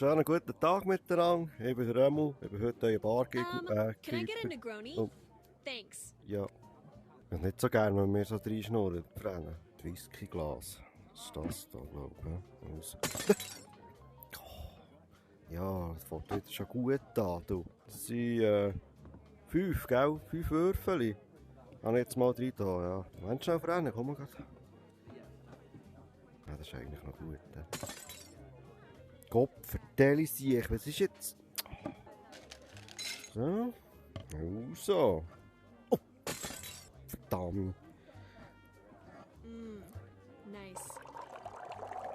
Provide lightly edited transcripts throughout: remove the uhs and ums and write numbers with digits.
Schönen guten Tag miteinander. Ich bin der Remu. Ich bin heute euer Can I get a Negroni? Oh. Thanks. Ja. Ich habe nicht so gerne, wenn wir so reinschnurren. Brennen. Das Whiskyglas. Was ist das da, glaube ich? Also. Ja, das fängt jetzt schon gut an, du. Das sind 5, gell? 5 Würfel. Habe ich jetzt mal rein da, ja. Wenn schnell brennen, komm mal grad. Ja, das ist eigentlich noch gut. Gott, vertelle sich, was ist jetzt? So. Also. Oh. Verdammt. Nice.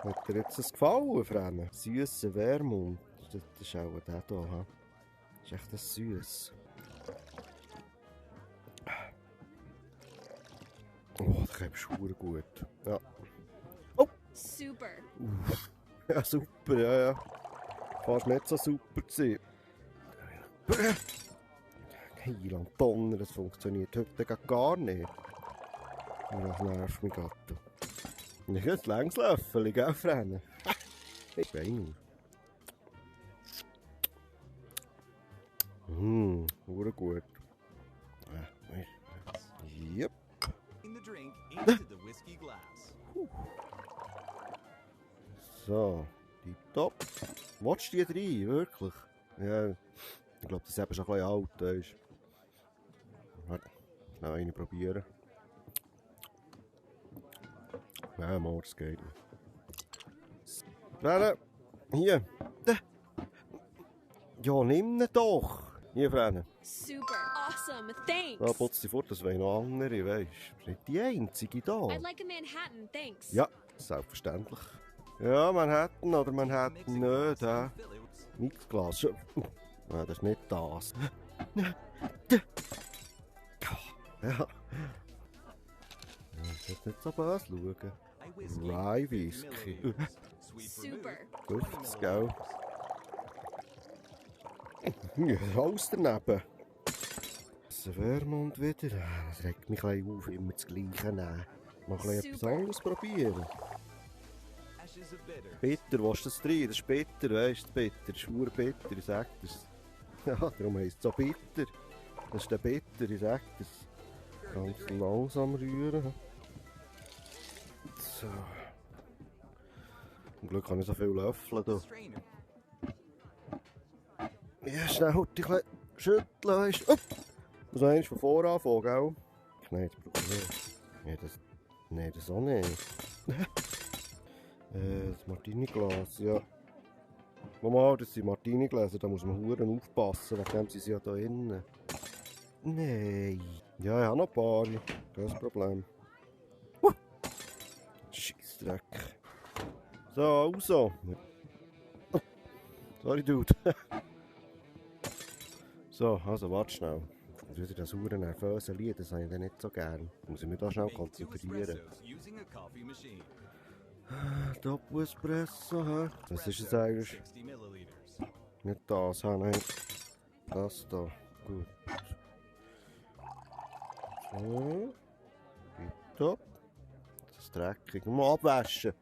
Hat dir jetzt das gefallen, Freunde? Süßer Wermut. Das ist auch der hier, ha? Das ist echt das süß. Oh, das kommst du gut. Ja. Oh! Super. Ja, super, ja, ja. Fast nicht so super zu sein. Heiland Donner, das funktioniert heute gar nicht. Das nervt mich gerade. Ich habe ein längs Löffel, gell, Freunde? Ich bin gut. Yep. So, tipptopp. Willst du die rein? Wirklich? Ja, ich glaube, das ist eben schon ein bisschen alt. Weißt. Warte, schnell eine probieren. Ja, Mords geht nicht. Freunde, hier. Ja, nimm ihn doch. Hier, Freunde. Super. Awesome. Thanks. Da putzt sie fort, das wollen noch andere, weißt du. Nicht die einzige da. I'd like a Manhattan, thanks. Ja, selbstverständlich. Ja, Manhattan oder Manhattan nicht, hä? Mixglas. Nein, das ist nicht das. Ja. Ich muss nicht so böse schauen. Rye Whisky. Super. 50, gell? Ja, alles daneben. Das Wermut wieder. Das regt mich ein bisschen auf, immer das Gleiche nehmen. Mal ein bisschen etwas anderes probieren. Bitter, was ist das drin? Das ist bitter, weißt du? Bitter, das ist verdammt bitter, ich sag das. Ja, darum heisst es so bitter. Das ist der bitter, ich sag das. Ganz langsam rühren. So. Zum Glück habe ich so viele Löffel hier. Ja, schnell ein bisschen schütteln, weißt du. Oh. Muss noch einmal von vorne anfangen, gell? Nein, das brauche ich nicht. Nee, das auch nicht. Das Martini-Glas, ja. Normal, das sind Martini-Gläser, da muss man verdammt aufpassen, wegen sie sind ja da innen. Nein. Ja, ich habe noch ein paar. Kein Problem. Scheissdreck. So, also. Oh. Sorry, Dude. So, also, warte schnell. Ich muss wieder das sauren nervöse Lied, das habe ich dann nicht so gern. Muss ich mich da schnell konzentrieren. Doppel-Espresso, hä? Was ist es eigentlich? Nicht das, hä? Nein. Das da. Gut. So. Tipptopp. Das ist dreckig. Mal abwaschen.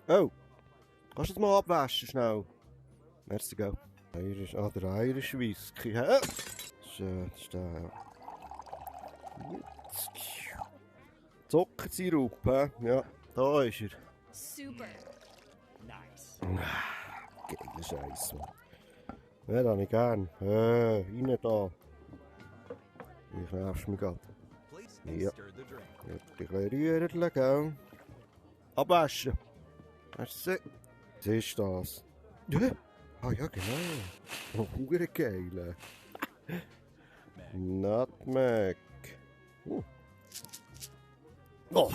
Oh. Kannst du das mal abwaschen, schnell? Merci, gell? Irish, der Irish Whisky, hä? Das ist der, ja. Zuckersirup, hä? Ja, da ist er. Super. Nice. Geiler Scheiß. Ja, das habe ich gern. Rein da. Ich nervst mich grad. Ja. Jetzt ein bisschen rühren, gell? Abwaschen. Merci. Was ist das? Ah ja, genau. Oh, geil. Nutmeg. Oh.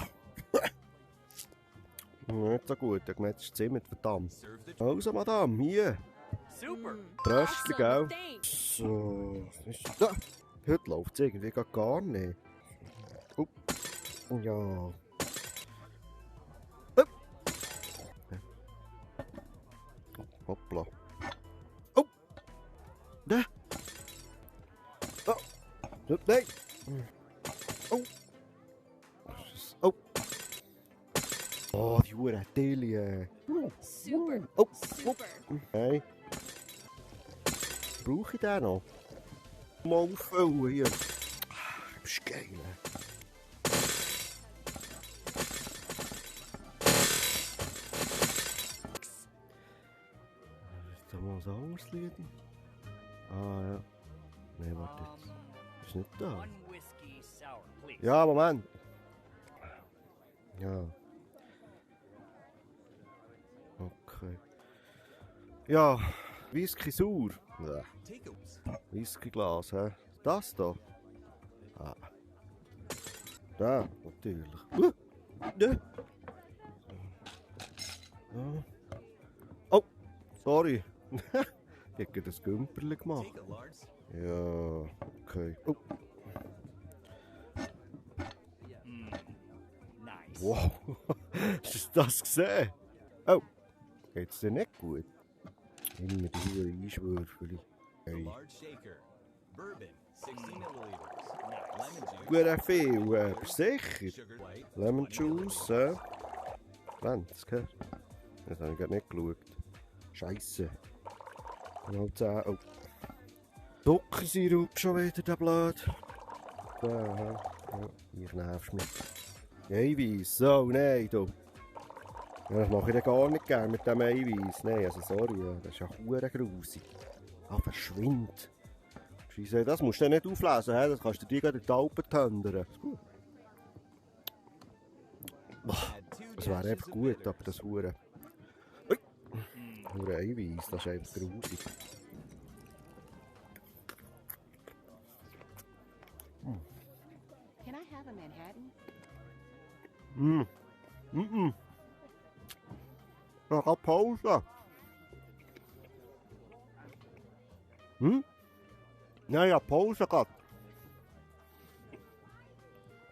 Nicht so gut, ich meine, das ist Zimmer, verdammt. Also, Madame, hier. Super. Tröstchen, gell? Thanks. So, ist da. Heute läuft es irgendwie gar nicht. Ja. Hoppla. Oh! Da! Oh! Nein! Oh! Oh! Oh, die Hure Tilly. Super. Oh! Super. Nein. Brauche ich den noch? Mal auffüllen hier. Das ist geil. Ist da mal ein anderes Lied? Ah ja. Nein, warte jetzt. Ist nicht da. One whiskey sour, please. Ja, Moment. Ja. Okay. Ja, Whisky sauer. Ja. Whiskyglas, hä? Das da? Ah. Da, natürlich. Ja. Ja. Oh, sorry. Ich habe das Gümperli gemacht. Ja, okay. Oh. Nice. Wow, hast du das gesehen? Oh, geht's dir nicht gut? Immer die Hure Einschwürfeli. Hey. Large shaker. Bourbon, 16 milliliters. Lemon juice. Gut viel, bist du sicher? Sugar white. Lemon Juice, 20, hä? Das habe ich gerade nicht geschaut. Scheisse. Genau 10, oh. Zuckersirup schon wieder, der Blöd. Da, ja, hier nervst mich. Eiweiß, so, nein, du. Ja, das mache ich dir gar nicht gerne mit dem Eiweiß. Nein, also sorry, ja, das ist ja hure grusig. Ah, verschwind. Scheisse, das musst du nicht auflesen, he? Das kannst du dir gerade in die Alpen tendern. Ist gut. Add 2 Das wäre dashes einfach of gut, bitters. aber das hure Eiweiß, das ist einfach grusig. Can I have a Manhattan? Ich habe Pause. Nein, ich habe Pause gehabt.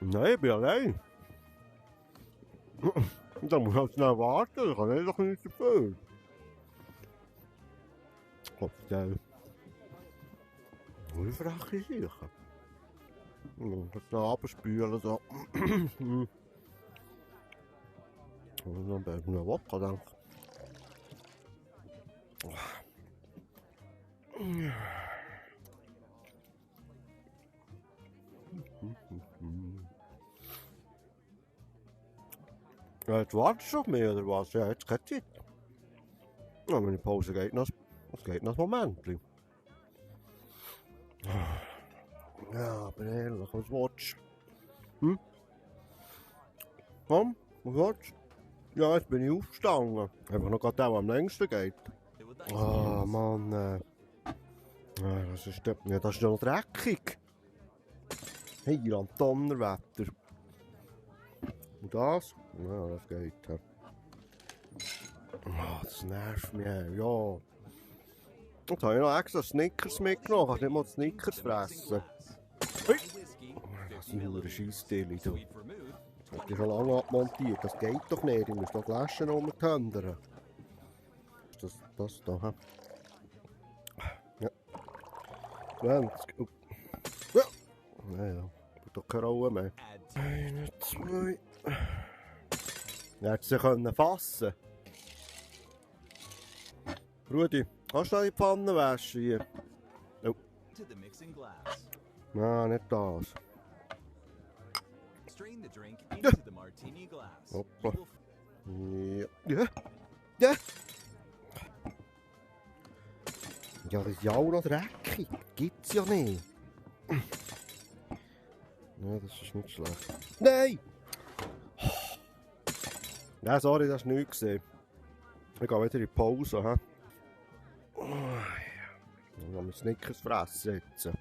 Nein, ich bin allein. Da muss ich halt schnell warten, ich kann nicht doch nicht dafür. Kopfteil. Wie frech ist ich? Das noch abspülen so. Und dann bin ich noch Wodka, denke Ja, jetzt wartest du auf mich, oder was? Ja, jetzt keine Zeit. Ja, meine Pause geht noch, es geht noch ein Moment. Ja, aber ehrlich, was willst du? Komm, was willst du? Ja, jetzt bin ich aufgestanden. Einfach noch gerade der, der am längsten geht. Ah, Mann. Ja, das ist ja noch dreckig. Hey, Donnerwetter. Und das? Ja, das geht. Ja. Oh, das nervt mich. Ja. Jetzt habe ich noch extra Snickers mitgenommen. Kannst nicht mal Snickers fressen. Hey. Das sind nur Scheissdeli. Das hat ich schon lange abmontiert. Das geht doch nicht. Ich muss noch Flaschen rumtendern. Das da, hä? Ja. 20. Oh. Ja. Naja, tut doch keine Rolle mehr. Add 1, 2. Hättest du sie fassen können? Rudi, kannst du noch die Pfanne waschen hier? to the mixing glass. Nein, nicht das. Strain the drink into the martini glass. Hoppa. You will Ja. Ja. Ja, das ist ja auch noch dreckig. Gibt's ja nicht. Ja, das ist nicht schlecht. Nein! Nein, sorry, das war nichts gesehen. Ich gehe wieder in die Pause, hä? Dann haben wir Snickers fressen jetzt. I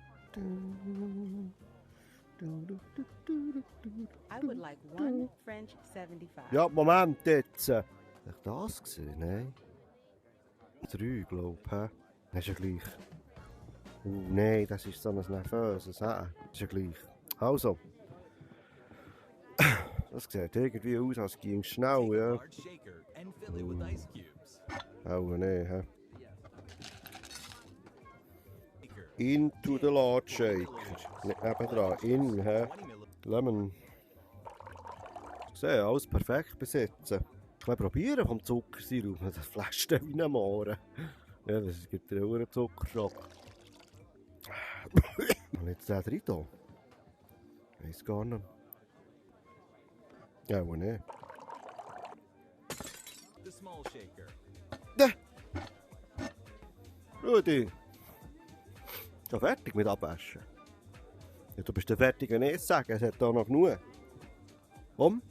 would like one French 75. Ja, Moment jetzt. Hast du das gesehen? Nein. 3, glaube ich, hä? Das ist ja gleich. Nein, das ist so ein nervöses, hä? Das ist ja gleich. Also. Das sieht irgendwie aus, als ging es schnell, take a ja. large shaker and fill it with ice cubes. Auch nein, hä? Shaker. Into the large shaker. Nicht nebendran. In, hä? 20 milliliters. Lemon. Sehe, alles perfekt besetzen. Ich will probieren vom Zuckersirup. Das flasht wie ein Mohren. Ja, das gibt dir auch einen Zuckerschock. Und jetzt der drin da? Weiss gar nicht. Ja, wo nicht. The small shaker. Rudi! Schon fertig mit Abwaschen? Ja, du bist der fertig, wenn ich es sage, es hat da noch genug. Komm?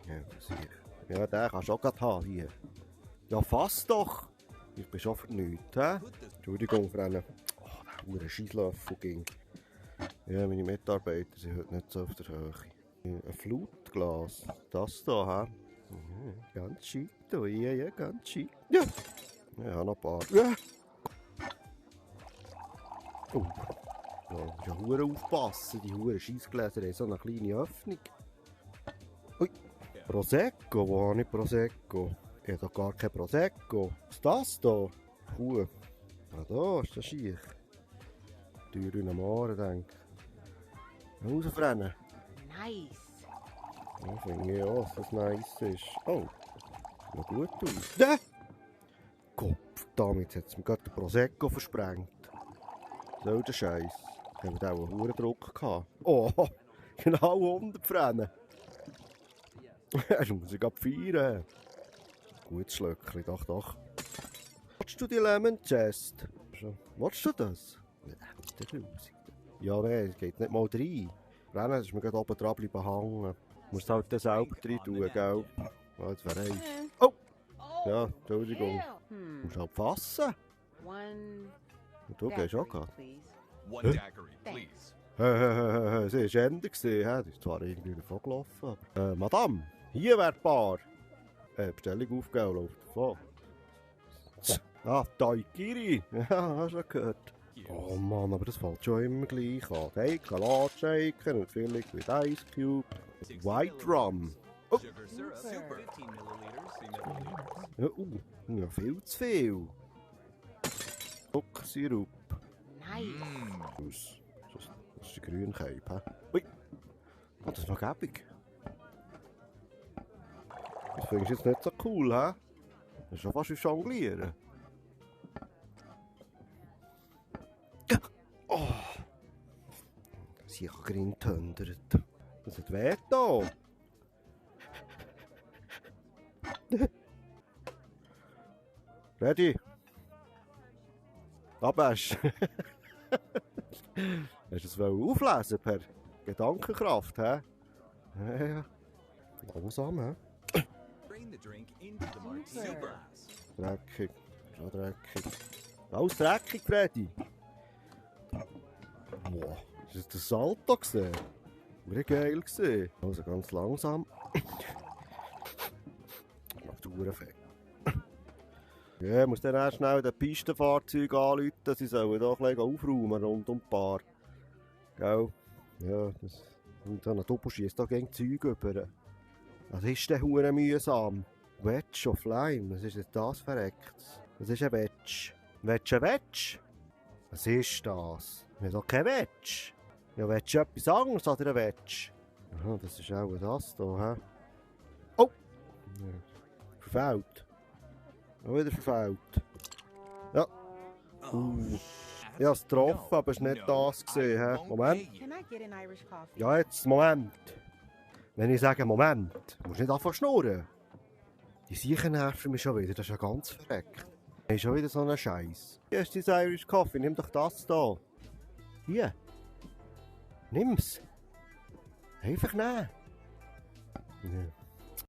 Ja, sicher. Ja, den kannst du auch gerade haben hier. Ja, fass doch! Ich bin schon für nichts, hä? Put this Entschuldigung, Freunde. Oh, der verdammte Scheisslöffel ging. Ja, meine Mitarbeiter sind heute nicht so auf der Höhe. Ein Flutglas. Das hier, hä? Mhm, ganz schick, du. Ja, ganz schick. Ja! Ja, ich habe noch ein paar. Ja! Oh. Ja, du musst ja verdammt aufpassen. Die verdammten Scheissgläser haben so eine kleine Öffnung. Ui. Prosecco? Wo habe ich Prosecco? Ich habe doch gar kein Prosecco. Was ist das hier? Kuh. Ah, da ist der Schiech. Teuer in den Maren, denke ich. Rausrennen. Nice. Ja, finde ich auch, dass das nice ist. Oh, noch gut aus. Ja! Kopf, damit hat es mir gerade den Prosecco versprengt. So der Scheiß. Ich habe auch einen hohen Druck gehabt. Oh, genau 100 Frennen. Das muss ich gerade feiern. Gutes Schlöckchen, doch. Willst du die Lemon Chest? Willst du das? Ja, das ist der Grusig. Ja, nein, es geht nicht mal rein. Rennen, ist mir gerade oben dran bleiben hängen. Du musst halt das selber rein tun, gell? Ja, jetzt wäre eins. Oh! Ja, Entschuldigung. Du musst halt fassen. One. Und du gehst auch daiquiri, gerade. please. one daiquiri, please. Sie war Ende, hä? Die ist zwar irgendwie davon gelaufen, aber... Madame, hier wäre die Bar. Bestellung aufgegeben, läuft davon. Ah, Daiquiri. Ja, hast du schon gehört. Oh Mann, aber das fällt schon immer gleich an. Hey, Kalatshaker und Filling mit Ice Cube. 60 White Rum. milliliters. Sugar syrup, 15 milliliters, 3 milliliters. Ja, ja, viel zu viel. Zuckersirup. Nice. Das ist die Grünkäppe. Ui. Oh, das ist noch gäbig. Das findest du jetzt nicht so cool, hä? Das ist schon fast wie Jonglieren. Oh. Das hier gerintendert. Das hat weh da. Ready? Abwasch. Hast du es auflesen per Gedankenkraft, hä? Ja. Langsam, hä? Drain the drink into the martini Super. glass. Dreckig. Schon dreckig. Alles dreckig, Freddy. Boah, ist das der Salto gesehen? Wie geil gesehen. Also ganz langsam. Noch die Uhr fett. Ja, ich muss dann erst schnell den Pistenfahrzeug anrufen, sie sollen hier ein bisschen aufräumen rund um die Bar. Gell? Ja, das... Und dann ein schießt da gegen Zeug über. Was ist denn hure mühsam? Wedge of Lime, was ist denn das verreckt? Was ist ein Wedge? Wedge ein Wedge? Was ist das? Ich habe doch kein Wedge. Ja, Wedge etwas anderes oder ein Wedge? Aha, das ist auch das hier, hä? Oh! Ja. Verfehlt. Auch wieder verfehlt. Ja. Ich habe es getroffen, aber es war nicht das gesehen, hä? Moment. Can I get an Irish coffee? Ja, jetzt, Moment. Wenn ich sage Moment, musst du nicht anfangen zu schnurren. Die Siechen nerven mich schon wieder, das ist ja ganz verreckt. Das ist schon wieder so ein Scheiß. Hier ist dein Irish Coffee, nimm doch das hier. Hier. Nimm's. Einfach nehmen. Ja.